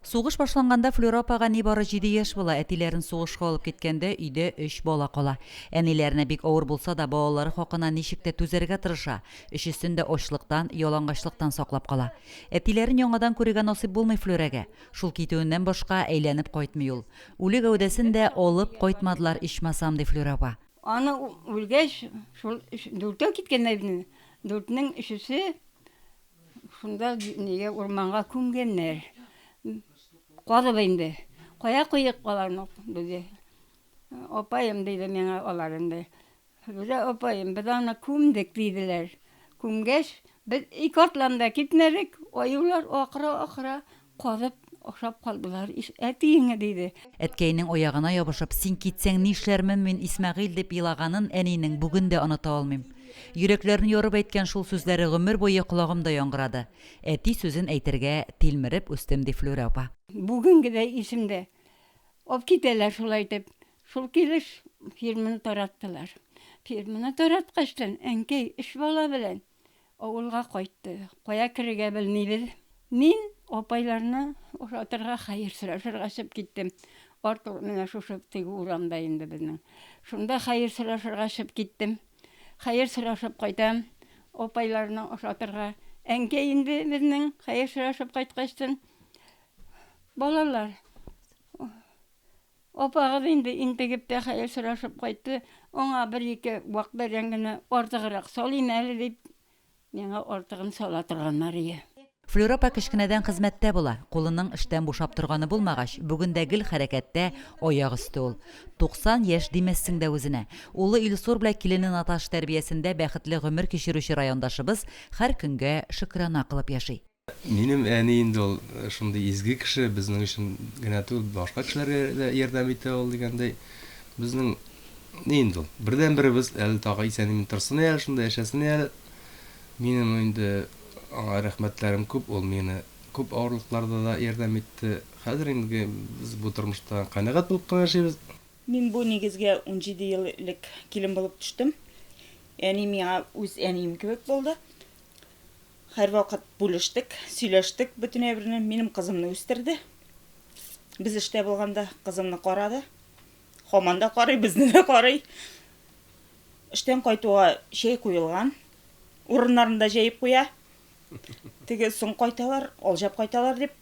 Сугыш башланганда Флюра апага нибары җиде яшь була, әтиләрен сугышка алып киткәндә өйдә өч бала кала. Әниләренә бик авыр булса да, балалары хакына ничек тә түзәргә тырыша, өчесен дә ачлыктан, ялангачлыктан саклап кала. Әтиләрен яңадан күрергә насыйп булмый Флүрәгә. Шул китүеннән башка әйләнеп кайтмый ул. Үле гәүдәсен дә алып кайтмадылар ичмасам, ди Флюра апа. Аны үлгәч, шул дүртәү киткәннәр бит инде. Дүртнең өчесе Шунда нигә урманга күмгәннәр. Казып инде. Кая куйыйк аларны, диде. Апаем, диде миңа алар инде. Флүрә апаем, без аны күмдек, диделәр. Күмгәч, без ике атлам да китмәдек, аюлар акыра-акыра казып ашап калдылар ич әтиеңне, диде. Әткәйнең аягына ябышып, Син китсәң, нишләрмен мин, Исмәгыйль, дип елаганын әнинең бүген дә оныта алмыйм. Йөрәкләрне ярып әйткән шул сүзләре гомер буе колагымда яңгырады. Әти сүзен әйтергә тилмереп үстем, ди Флүрә апа. Бүгенге дә исемдә. Алып китәләр шулай итеп. Шул килеш фирманы тараттылар. Фирманы тараткачтан, әнкәй өч бала белән Авылга кайтты. Кая керергә белмибез. Мин апайларны ошатырга, хәер сорашырга чыгып киттем. Артур менә шушы теге урамда инде безнең. Шунда хәер сорашырга чыгып киттем. Хәер сорашып кайтам, апайларны ошатырга. Әнкәй инде безнең хәер сорашып кайткачтын, Балалар, Апагыз инде интегеп тә хәер сорашып кайтты, аңа бер-ике вак бәрәңгене артыграк салыйм әле дип, миңа артыгын сала торганнар ие. Флюра апа кечкенәдән хезмәттә була. Кулының эштән бушап торганы булмагач, бүген дә гел хәрәкәттә, аяк өсте ул. 90 яшь димәссең дә үзенә. Улы Илсур белән килене Наташа тәрбиясендә бәхетле гомер кичерүче райондашыбыз һәр көнгә шөкрана кылып яши. Минем әни инде ул шундый изге кеше, безнең өчен генә түгел, башка кешеләргә дә ярдәм итә ул дигәндәй. Безнең ни инде ул, бердәнберебез, әле тагы исән-имин торсын әле, шунда яшәсен әле. Минем инде аңа рәхмәтләрем күп, ул мине күп авырлыкларда да ярдәм итте. Хәзер инде без бу тормышта канәгать булып кына яшибез. Мин бу нигезгә 17 ел элек килен булып төштем. Әни миңа үз әнием кебек булды. Һәрвакыт бүлештек, сөйләштек бөтен әйберне. Минем кызымны үстерде. Без эштә булганда кызымны карады. Һаман да карый, безне дә карый. Эштән кайтуга чәй куелган. Урыннарын да җәеп куя. Теге соң кайталар, алҗап кайталар дип.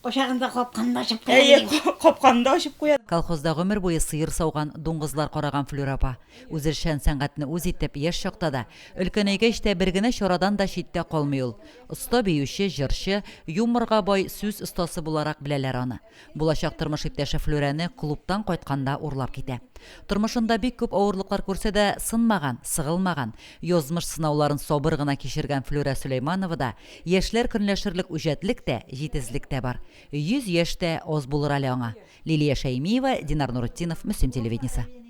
Кочагында капканы да ачып куя. Әйе, капканы да ачып куя. Колхозда гомер буе сыер сауган, дуңгызлар караган Флюра апа. Үзешчән сәнгатьне үз итеп, яшь чакта да, өлкәнәйгәч тә бер генә чарадан да читтә калмый ул. Оста биюче, җырчы, юморга бай сүз остасы буларак беләләр аны. Булачак тормыш иптәше Флүрәне клубтан кайтканда урлап китә. Тормышында бик күп авырлыклар күрсә дә, сынмаган, сыгылмаган, язмыш сынауларын сабыр гына кичергән Флүрә Сөләймановада яшьләр көнләшерлек үҗәтлек тә, җитезлек тә бар. 100 яшь тә аз булыр әле аңа. Лилия Шәймиева, Динар Нуретдинов, Мөслим телевидениесе.